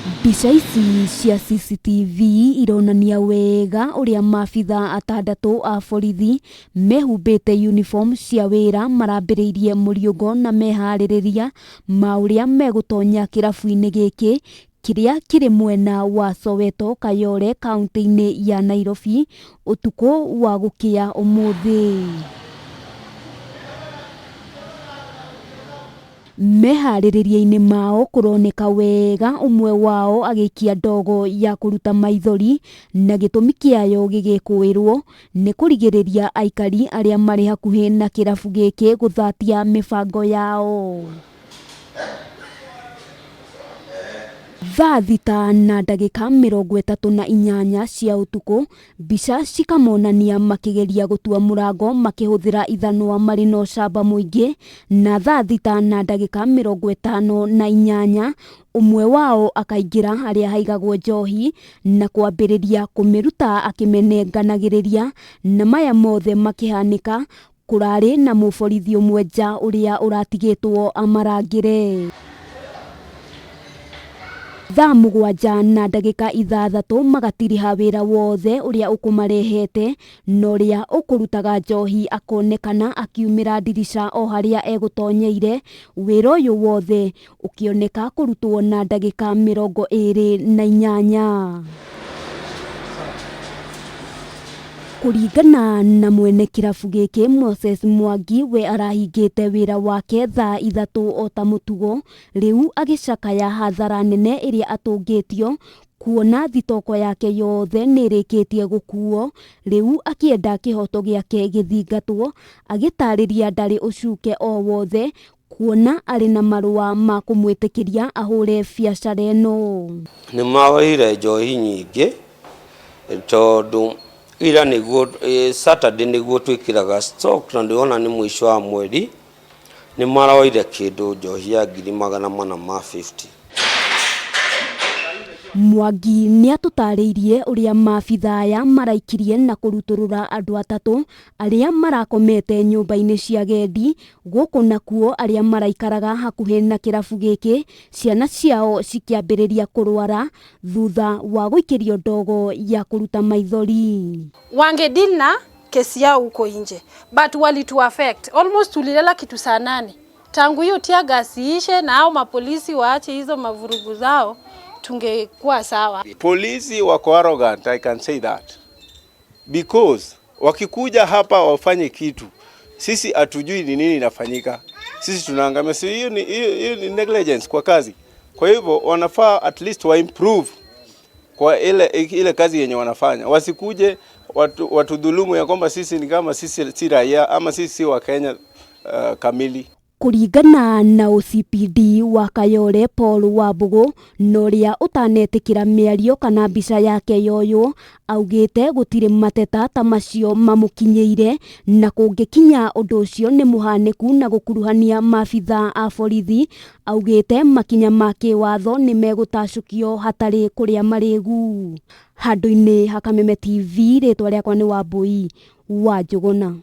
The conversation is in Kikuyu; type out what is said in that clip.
Mbica ici cia CCTV ironania wega ũrĩa maabitha atandatũ a borithi mehumbĩte uniform cia wĩra marambĩrĩirie mũriũngo na meharĩrĩria ma ũrĩa megũtonya kĩrabu-inĩ gĩkĩ kĩrĩa kĩrĩ mwena wa Soweto Kayole kaunti-inĩ ya Nairobi ũtukũ wa gũkĩa ũmũthĩ. Meharĩrĩria-inĩ mao kũroneka wega ũmwe wao agĩikia ndogo ya kũruta maithori na gĩtũmi kĩayo gĩgĩkũĩrwo nĩ kũrigĩrĩria aikari arĩa marĩ hakuhĩ na kĩrabu gĩkĩ gũthatia mĩbango yao. Thaa 6 na ndagĩka 38 cia ũtukũ, mbica cikamonania makĩgeria gũtua mũrango makĩhũthĩra ithanwa marĩ na ũcamba mũingĩ, na thaa 6 na ndagĩka 58 ũmwe wao akaingĩra harĩa haigagwo njohi na kwambĩrĩria kũmĩruta akĩmenenganagĩrĩria, na maya mothe makĩhanĩka kũrarĩ na mũborithi ũmwe nja ũrĩa ũratigĩtwo amarangĩre. Thaa 7 na ndagĩka 6 magatiriha wĩra wothe ũrĩa ũkũmarehete, na ũrĩa ũkũrutaga njohi akonekana akiumĩra ndirica o harĩa egũtonyeire, wĩra ũyũ wothe ũkĩoneka kũrutwo na ndagĩka 28. Kũringana na mwene kĩrabu gĩkĩ Moses Mwangi, we arahingĩte wĩra wake thaa 3 o ta mũtugo, rĩu agĩcakaya hathara nene ĩrĩa atũngĩtio kuona thitoko yake yothe nĩ ĩrĩkĩtie gũkuo, rĩu akĩenda kĩhoto gĩake gĩthingatwo, agĩtarĩria ndarĩ ũcuke o wothe kuona arĩ na marũa ma kũmwĩtĩkĩria ahũre biacara ĩno. Nĩ maoire njohi nyingĩ tondũ ira nĩguo Saturday nĩguo twĩkĩraga stock na ndĩrona nĩ mũico wa mweri, nĩ maroire kĩndũ njohi ya ngiri magana mana ma 50. Mwangi nĩ atũtarĩirie ũrĩa maabitha aya maraikirie na kũrutũrũra andũ atatũ arĩa marakomete nyũmba-inĩ cia agendi gũkũ nakuo arĩa maraikaraga hakuhĩ na kĩrabu gĩkĩ ciana ciao cikĩambĩrĩria kũrwara thutha wa gũikĩrio ndogo ya kũruta maithori. Wangedeal na kesi yao huko nje, but walitu affect almost, tulilala kitu saa 8 tangu hiyo tear gas iishe na hao mapolisi waache hizo mavurugu zao, tungekuwa sawa. Polisi wako arrogant, I can say that, because wakikuja hapa wafanye kitu, sisi hatujui ni nini inafanyika, sisi tunaangamia. Si hiyo ni negligence kwa kazi. Kwa hivyo wanafaa at least wa improve kwa ile kazi yenye wanafanya, wasikuje watu dhulumu ya kwamba sisi ni kama sisi si raia ama sisi si wa Kenya kamili. Kũringana na OCPD wa Kayole Paul Wambũgũ, na ũrĩa ũtanetĩkĩra mĩario kana mbica yake yoywo, augĩte gũtirĩ mateta ta macio mamũkinyĩire na kũngĩkinya ũndũ ũcio nĩ mũhanĩku na gũkuruhania maabitha a borithi, augĩte makinya ma kĩwatho nĩ megũtacũkio hatarĩ kũrĩa marĩgu. Handũ-inĩ ha Kameme TV, rĩtwa rĩakwa nĩ Wambui wa Njũgũna.